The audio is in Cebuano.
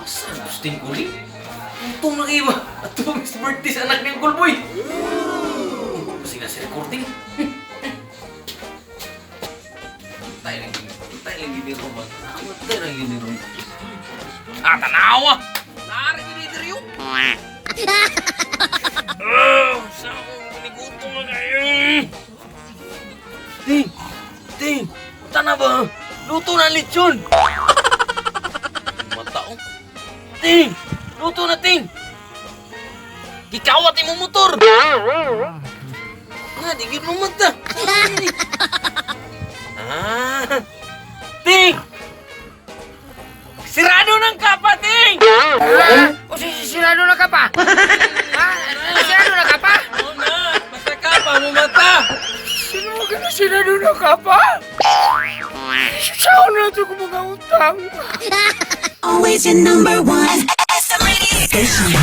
Asa ang gusting ko rin? Utong na kayo ba? At ito Mr. Birthday sa anak niyang Gulboy. Kasi nga si recording. Tayo lang gini. Tayo lang gini roman. Tayo lang gini roman. Ah, tanawa! Naari gini diri yun. Oh, sa akong ginigutom na kayo. Ting! Ting! Tana ba? Luto na ang lechon! Mata oh. Ting! Luto na, Ting! Gikawat imong motor! Nga, di gyud mo mata. Ah! Ting! Sirado ng kapa, Ting! O si sirado na ka pa? Ha? Sirado na ka pa? Oo na! Basta kapa mo mata! Sino mo ka na sirado na ka pa? Saan na ito kung mga utang? Always your number one. SM Radio Station.